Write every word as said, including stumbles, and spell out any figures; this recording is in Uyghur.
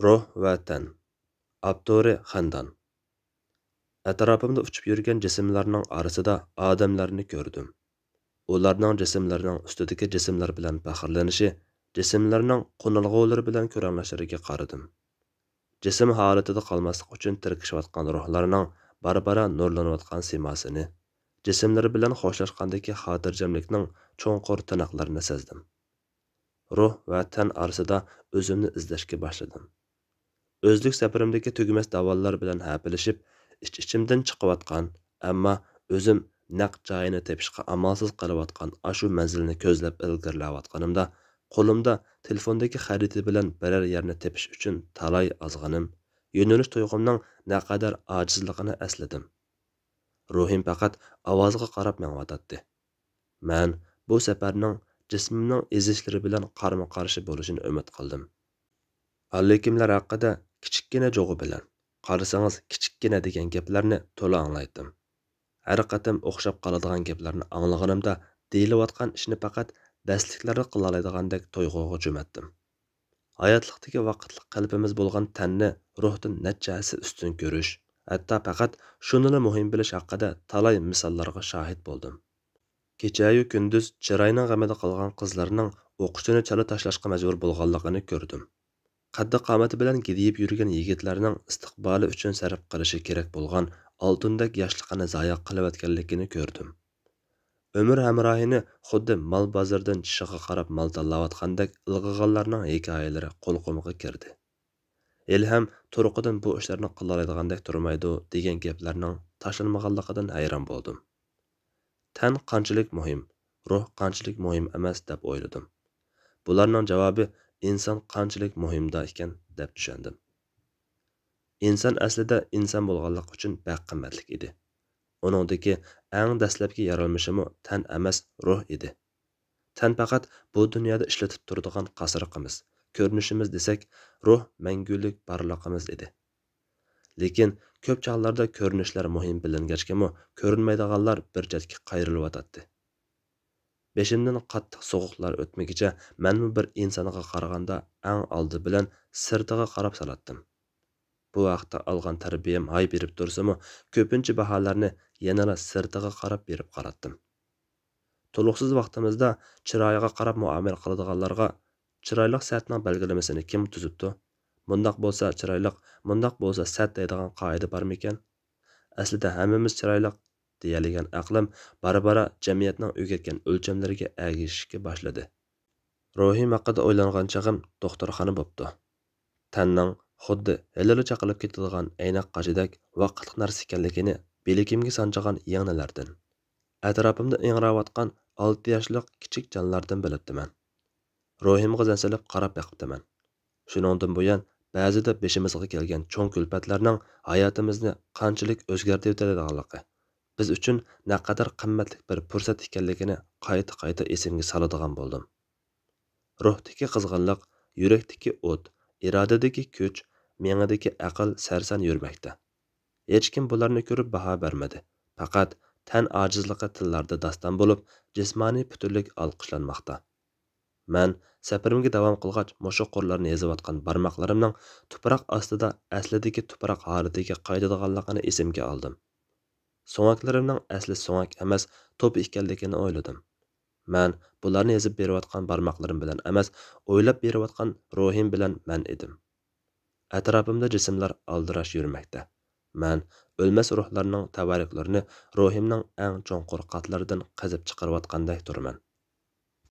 روھ ۋە تەن. ئاپتورى خەندان. ئەتراپىمدا ئۇچۇپ يۈرگەن جىسىملارنىڭ ئارىسىدا ئادەملەرنى كۆردۈم. ئۇلارنىڭ جىسىملىرىنىڭ ئۈستىدىكى جىسىملار بىلەن پەخىرلىنىشى، جىسىملىرىنىڭ قونالغۇلىرى بىلەن كۆرەڭلەشلىرىگە قارىدىم. جىسىم ھالىتىدە قالماسلىق ئۈچۈن تىركىشىۋاتقان روھلارنىڭ بارا-بارا نۇرلىنىۋاتقان سىيماسىنى، جىسىملىرى بىلەن خوشلاشقاندىكى خاتىرجەملىكنىڭ چوڭقۇر تىنىقلىرىنى سەزدىم. روھ ۋە تەن ئارىسىدا ئۆزۈمنى ئىزدەشكە باشلىدىم. ئۆزلۈك سەپىرىمدىكى تۈگىمەس داۋانلار بىلەن ھەپىلىشىپ، ئىچ-ئىچىمدىن چىقىۋاتقان، ئەمما ئۆزۈم نەق جايىنى تېپىشقا ئامالسىز قېلىۋاتقان ئاشۇ مەنزىلنى كۆزلەپ ئىلگىرىلەۋاتقىنىمدا، قولۇمدا تېلېفوندىكى خەرىتە بىلەن بىرەر يەرنى تېپىش ئۈچۈن تالاي ئازغىنىم، يۆنىلىش تۇيغۇمنىڭ نەقەدەر ئاجىزلىقىنى ئەسلىدىم. روھىم پەقەت ئاۋازغا قاراپ مېڭىۋاتاتتى. مەن بۇ سەپەرنىڭ جىسمىمنىڭ ئېزىشلىرى بىلەن قارمۇ-قارشى بولۇشىنى ئۈمىد قىلدىم. ئاللىكىملەر ھەققىدە كىچىككىنە جۇغۇ بىلەن، قارىسىڭىز كىچىككىنە دېگەن گەپلەرنى تولا ئاڭلايتتىم. ھەر قېتىم ئوخشاپ قالىدىغان گەپلەرنى ئاڭلىغىنىمدا، دېيىلىۋاتقان ئىشنى پەقەت بەسلىكلەردە قىلالايدىغاندەك تۇيغۇغا چۆمەتتىم. ھاياتلىقتىكى ۋاقىتلىق قەلبىمىز بولغان تەننى روھتىن نەچچە ھەسسە ئۈستۈن كۆرۈش، ھەتتا پەقەت شۇنىلا مۇھىم بىلىش ھەققىدە تالاي مىساللارغا شاھىت بولدۇم. كېچەيۇ كۈندۈز چىراينىڭ غېمىدا قالغان قىزلارنىڭ ئوقۇشىنى چالا تاشلاشقا مەجبۇر بولغانلىقىنى كۆردۈم. قەددى-قامىتى بىلەن گىدىيىپ يۈرگەن يىگىتلەرنىڭ ئىستىقبالى ئۈچۈن سەرپ قىلىشى كېرەك بولغان ئالتۇندەك ياشلىقىنى زايە قىلىۋەتكەنلىكىنى كۆردۈم. ئۆمۈر ھەمراھىنى خۇددى مال بازىرىدىن چىشىغا قاراپ مال تاللاۋاتقاندەك ئىلغىغانلارنىڭ ھېكايىلىرى قۇلىقىمغا كىردى. ھېلىھەم تۇرقىدىن بۇ ئىشلارنى قىلالايدىغاندەك تۇرمايدۇ دېگەن گەپلەرنىڭ تاشلانمىغانلىقىدىن ھەيران بولدۇم. تەن قانچىلىك مۇھىم، روھ قانچىلىك مۇھىم ئەمەس دەپ ئويلىدىم. بۇلارنىڭ جاۋابى ئىنسان قانچىلىك مۇھىمدا ئىكەن دەپ چۈشەندىم. ئىنسان ئەسلىدە ئىنسان بولغانلىقى ئۈچۈن بەك قىممەتلىك ئىدى. ئۇنىڭدىكى ئەڭ دەسلەپكى يارالمىشىمۇ تەن ئەمەس، روھ ئىدى. تەن پەقەت بۇ دۇنيادا ئىشلىتىپ تۇرىدىغان قاسراقىمىز، كۆرۈنۈشىمىز دېسەك، روھ مەڭگۈلۈك بارلىقىمىز ئىدى. لېكىن كۆپ چاغلاردا كۆرۈنۈشلەر مۇھىم بىلىنگەچكىمۇ، كۆرۈنمەيدىغانلار بىر چەتكە قايرىلىۋاتاتتى. بېشىمدىن قاتتىق سوغۇقلار ئۆتمىگىچە مەنمۇ بىر ئىنسانغا قارىغاندا ئەڭ ئالدى بىلەن سىرتىغا قاراپ سالاتتىم. بۇ ھەقتە ئالغان تەربىيەم ھاي بېرىپ تۇرسىمۇ، كۆپىنچە باھالارنى يەنىلا سىرتىغا قاراپ بېرىپ قالاتتىم. تولۇقسىز ۋاقتىمىزدا چىرايىغا قاراپ مۇئامىلە قىلىدىغانلارغا، «چىرايلىق سەتنىڭ بەلگىلىمىسىنى كىم تۈزۈپتۇ؟ مۇنداق بولسا چىرايلىق، مۇنداق بولسا سەت» دەيدىغان قائىدە بارمىكەن؟ ئەسلىدە ھەممىمىز چىرايلىق دېيەلىگەن ئەقلىم بارا-بارا جەمئىيەتنىڭ ئۆگەتكەن ئۆلچەملىرىگە ئەگىشىشكە باشلىدى. روھىم ھەققىدە ئويلانغان چېغىم دوختۇرخانا بوپتۇ. تەننىڭ خۇددى ھېلىلا چېقىلىپ كېتىدىغان ئەينەك قاچىدەك ۋاقىتلىق نەرسە ئىكەنلىكىنى بىلىكىمگە سانجىغان يىڭنىلەردىن، ئەتراپىمدا ئىڭراۋاتقان ئالتە ياشلىق كىچىك جانلاردىن بىلىپتىمەن. روھىمغا زەن سېلىپ قاراپ بېقىپتىمەن. شۇنىڭدىن بۇيان، بەزىدە بېشىمىزغا كەلگەن چوڭ كۈلپەتلەرنىڭ ھاياتىمىزنى قانچىلىك ئۆزگەرتىۋېتىدىغانلىقى، بىز ئۈچۈن نەقەدەر قىممەتلىك بىر پۇرسەت ئىكەنلىكىنى قايتا-قايتا ئېسىمگە سالىدىغان بولدۇم. روھتىكى قىزغىنلىق، يۈرەكتىكى ئوت، ئىرادىدىكى كۈچ، مېڭىدىكى ئەقىل سەرسان يۈرمەكتە. ھېچكىم بۇلارنى كۆرۈپ باھا بەرمىدى. پەقەت تەن ئاجىزلىقى تىللاردا داستان بولۇپ، جىسمانىي پۈتۈنلۈك ئالقىشلانماقتا. مەن سەپىرىمگە داۋام قىلغاچ، مۇشۇ قۇرلارنى يېزىۋاتقان بارماقلىرىمنىڭ تۇپراق ئاستىدا ئەسلىدىكى تۇپراق ھالىتىگە قايتىدىغانلىقىنى ئېسىمگە ئالدىم. سۆڭەكلىرىمنىڭ ئەسلى سۆڭەك ئەمەس، توپا ئىكەنلىكىنى ئويلىدىم. مەن بۇلارنى يېزىپ بېرىۋاتقان بارماقلىرىم بىلەن ئەمەس، ئويلاپ بېرىۋاتقان روھىم بىلەن مەن ئىدىم. ئەتراپىمدا جىسىملار ئالدىراش يۈرمەكتە. مەن ئۆلمەس روھلارنىڭ تەۋەررۈكلىرىنى روھىمنىڭ ئەڭ چوڭقۇر قاتلىرىدىن قېزىپ چىقىرىۋاتقاندەك تۇرىمەن.